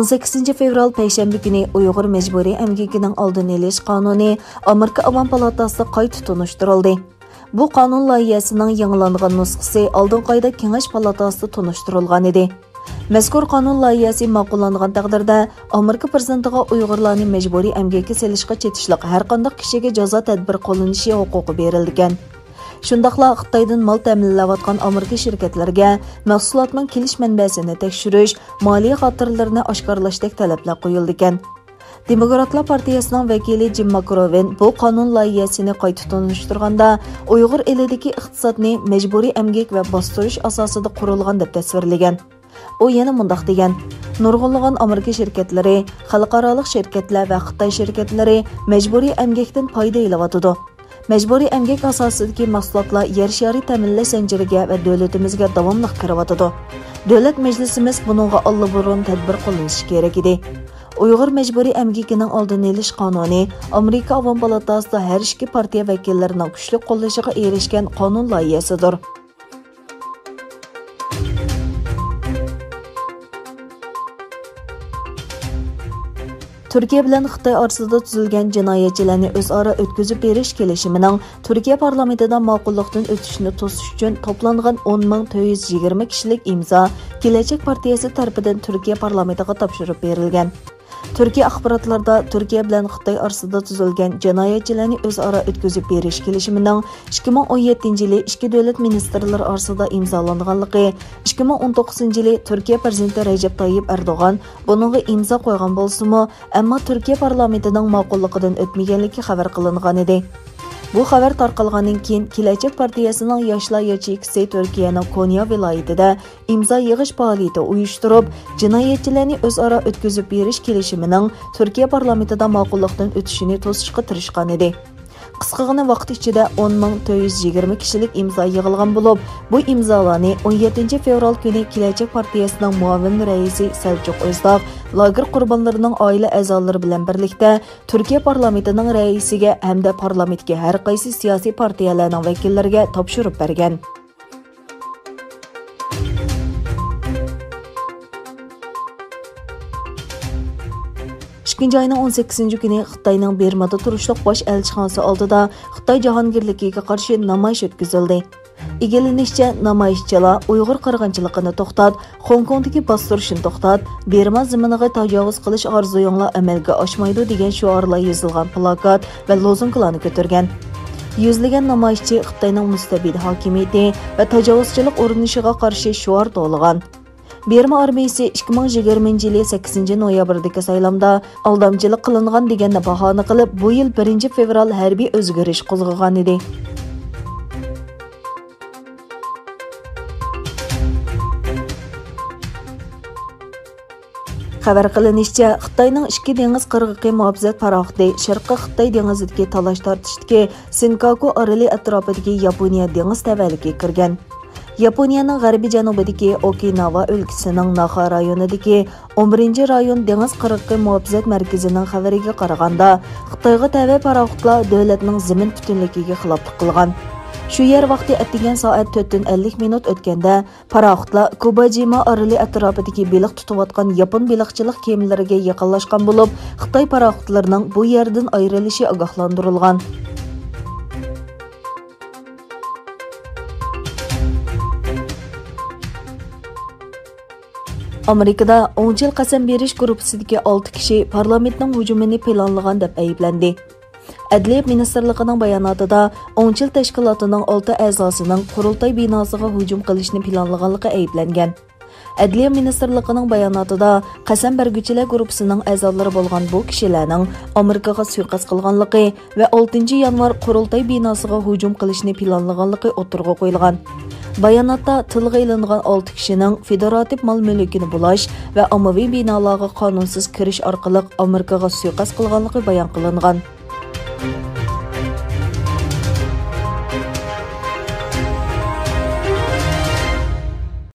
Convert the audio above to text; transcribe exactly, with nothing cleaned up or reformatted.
ئون سەككىزىنچى فېۋرال پەيشەنبە كۈنى ئۇيغۇر مەجبۇرىي ئەمگىكىنىڭ ئالدىنى ئېلىش قانۇنى ئامېرىكا ئاۋام پالاتاسىدا قايتا تونۇشتۇرۇلدى. بۇ قانۇن لايىھەسىنىڭ يېڭىلانغان نۇسخىسى ئالدىنقى ئايدا كېڭەش پالاتاسىدا تونۇشتۇرۇلغان ئىدى. مەزكۇر قانۇن لايىھەسى ماقۇللانغان تەقدىردە، ئامېرىكا پىرېزىدېنتىغا ئۇيغۇرلارنى مەجبۇرىي ئەمگەككە سېلىشقا چېتىشلىق ھەرقانداق كىشىگە جازا تەدبىرى قوللىنىشى ھوقۇقى بېرىلىدىكەن. شۇنداقلا خىتايدىن مال تەمىنلەۋاتقان ئامېرىكا شىركەتلىرىگە مەھسۇلاتنىڭ كېلىش مەنبەسىنى تەكشۈرۈش، مالىيە خاتىرىلىرىنى ئاشكارىلاشتەك تەلەپلەر قويۇلىدىكەن. دېموكراتلار پارتىيەسىنىڭ ۋەكىلى جىم ماكروۋېن بۇ قانۇن لايىھەسىنى قايتا تونۇشتۇرغاندا، ئۇيغۇر ئېلىدىكى ئىقتىسادنى مەجبۇرىي ئەمگەك ۋە باستۇرۇش ئاساسىدا قۇرۇلغان دەپ تەسۋىرلىگەن. ئۇ يەنە مۇنداق دېگەن: نۇرغۇنلىغان ئامېرىكا شىركەتلىرى، خەلقئارالىق شىركەتلەر ۋە خىتاي شىركەتلىرى مەجبۇرىي ئەمگەكتىن پايدا ئېلىۋاتىدۇ. مەجبۇرىي ئەمگەك ئاساسىدىكى مەھسۇلاتلار يەر شارى تەمىنلەش زەنجىرىگە ۋە دۆلىتىمىزگە داۋاملىق كىرىۋاتىدۇ. دۆلەت مەجلىسىمىز بۇنىڭغا ئاللىبۇرۇن تەدبىر قوللىنىشى كېرەك ئىدى. ئۇيغۇر مەجبۇرىي ئەمگىكىنىڭ ئالدىنى ئېلىش قانۇنى ئامېرىكا ئاۋام پالاتاسىدا ھەر ئىككى پارتىيە ۋەكىللىرىنىڭ كۈچلۈك قوللىشىغا ئېرىشكەن قانۇن لايىھەسىدۇر. تۈركىيە بىلەن خىتاي ئارىسىدا تۈزۈلگەن جىنايەتچىلەرنى ئۆزئارا ئۆتكۈزۈپ بېرىش كېلىشىمىنىڭ تۈركىيە پارلامېنتىدا ماقۇللۇقتىن ئۆتۈشىنى توسۇش ئۈچۈن توپلانغان ئون مىڭ تۆت يۈز يىگىرمە كىشىلىك ئىمزا كېلەچەك پارتىيەسى تەرىپىدىن تۈركىيە پارلامېنتىغا تاپشۇرۇپ بېرىلگەن. تۈركىي ئاخباراتلاردا تۈركىيە بىلەن خىتاي ئارىسىدا تۈزۈلگەن جىنايەتچىلەرنى ئۆزئارا ئۆتكۈزۈپ بېرىش كېلىشىمىنىڭ ئىككى مىڭ ئون يەتتىنچى يىلى ئىككى دۆلەت مىنىستىرلىرى ئارىسىدا ئىمزالانغانلىقى، ئىككى مىڭ ئون توققۇزىنچى يىلى تۈركىيە پىرېزىدېنتى رەجەپ تايىپ ئەردوغان بۇنىڭغا ئىمزا قويغان بولسىمۇ، ئەمما تۈركىيە پارلامېنتىنىڭ ماقۇللۇقىدىن ئۆتمىگەنلىكى خەۋەر قىلىنغانىدى. بۇ خەۋەر تارقالغاندىن كېيىن، كېلەچەك پارتىيەسىنىڭ ياشلار ياچېيكىسى تۈركىيەنىڭ كونيا ۋىلايىتىدە ئىمزا يىغىش پائالىيىتى ئۇيۇشتۇرۇپ، جىنايەتچىلەرنى ئۆزئارا ئۆتكۈزۈپ بېرىش كېلىشىمىنىڭ تۈركىيە پارلامېنتىدا ماقۇللۇقتىن ئۆتۈشىنى توسۇشقا تىرىشقانىدى. قىسقىغىنە ۋاقىت ئىچىدە ئون مىڭ تۆت يۈز يىگىرمە كىشىلىك ئىمزا يىغىلغان بولۇپ، بۇ ئىمزالارنى ئون يەتتىنچى فېۋرال كۈنى كېلەچەك پارتىيەسىنىڭ مۇئاۋىن رەئىسى سەلچۇق ئۆزتاغ، لاگېر قۇربانلىرىنىڭ ئائىلە ئەزالىرى بىلەن بىرلىكتە تۈركىيە پارلامېنتىنىڭ رەئىسىگە ھەمدە پارلامېنتتىكى ھەر قايسى سىياسىي پارتىيەلەرنىڭ ۋەكىللىرىگە تاپشۇرۇپ بەرگەن. ئىككىنچى ئاينىڭ ئون سەككىزىنچى كۈنى خىتاينىڭ بىرمادا تۇرۇشلۇق باش ئەلچىخانىسى ئالدىدا خىتاي جاھانگىرلىكىگە قارشى نامايىش ئۆتكۈزۈلدى. ئىگىلىنىشىچە، نامايىشچىلار «ئۇيغۇر قىرغىنچىلىقىنى توختات، خوڭكوڭدىكى باستۇرۇشنى توختات، بىرما زېمىنىغا تاجاۋۇز قىلىش ئارزۇيۇڭلار ئەمەلگە ئاشمايدۇ» دېگەن شوئارلار يېزىلغان پىلاكات ۋە لوزۇنكىلارنى كۆتۈرگەن. يۈزلىگەن نامايىشچى خىتاينىڭ مۇستەبىت ھاكىمىيىتى ۋە تاجاۋۇزچىلىق ئورنىشىغا قارشى شوئار توۋلىغان. بىرما ئارمىيىسى ئىككى مىڭ يىگىرمىنچى يىلى سەككىزىنچى نويابىردىكى سايلامدا ئالدامچىلىق قىلىنغان دېگەننى باھانە قىلىپ، بۇ يىل بىرىنچى فېۋرال ھەربىي ئۆزگىرىش قوزغىغانىدى. خەۋەر قىلىنىشىچە، خىتاينىڭ ئىككى دېڭىز قىرغىقى مۇھاپىزەت پاراخوتى شەرقىي خىتاي دېڭىزىدىكى تالاش-تارتىشتىكى سىنكاكۇ ئارىلى ئەتراپىدىكى ياپونىيە دېڭىز تەۋەلىكىگە كىرگەن. ياپونىيەنىڭ غەربىي جەنۇبىدىكى ئوكىناۋا ئۆلكىسىنىڭ ناخا رايونىدىكى ئون بىرىنچى رايون دېڭىز قىرغىقى مۇھاپىزەت مەركىزىنىڭ خەۋىرىگە قارىغاندا، خىتايغا تەۋە پاراخوتلار دۆلەتنىڭ زېمىن پۈتۈنلۈكىگە خىلاپلىق قىلغان. شۇ يەر ۋاقتى ئەتىگەن سائەت تۆتتىن ئەللىك مىنۇت ئۆتكەندە، پاراخوتلار كۇباجىما ئارىلى ئەتراپىدىكى بېلىق تۇتۇۋاتقان ياپون بېلىقچىلىق كېمىلىرىگە يېقىنلاشقان بولۇپ، خىتاي پاراخوتلىرىنىڭ بۇ يەردىن ئايرىلىشى ئاگاھلاندۇرۇلغان. ئامېرىكىدا ئوڭچىل قەسەم بېرىش گۇرۇپپىسىدىكى ئالتە كىشى پارلامېنتنىڭ ھۇجۇمىنى پىلانلىغان دەپ ئەيىبلەندى. ئەدلىيە مىنىستىرلىقىنىڭ باياناتىدا ئوڭچىل تەشكىلاتىنىڭ ئالتە ئەزاسىنىڭ قۇرۇلتاي بىناسىغا ھۇجۇم قىلىشنى پىلانلىغانلىقى ئەيىبلەنگەن. ئەدلىيە مىنىستىرلىقىنىڭ باياناتىدا قەسەم بەرگۈچىلەر گۇرۇپپىسىنىڭ ئەزالىرى بولغان بۇ كىشىلەرنىڭ ئامېرىكىغا سۇيىقەست قىلغانلىقى ۋە ئالتىنچى يانۋار قۇرۇلتاي بىناسىغا ھۇجۇم قىلىشنى پىلانلىغانلىقى ئوتتۇرىغا قويۇلغان. باياناتتا تىلغا ئېلىنغان ئالتە كىشىنىڭ فېدېراتىپ مال-مۈلكىنى بۇلاش ۋە ئاممىۋى بىنالارغا قانۇنسىز كىرىش ئارقىلىق ئامېرىكىغا سۇيىقەست قىلغانلىقى بايان قىلىنغان.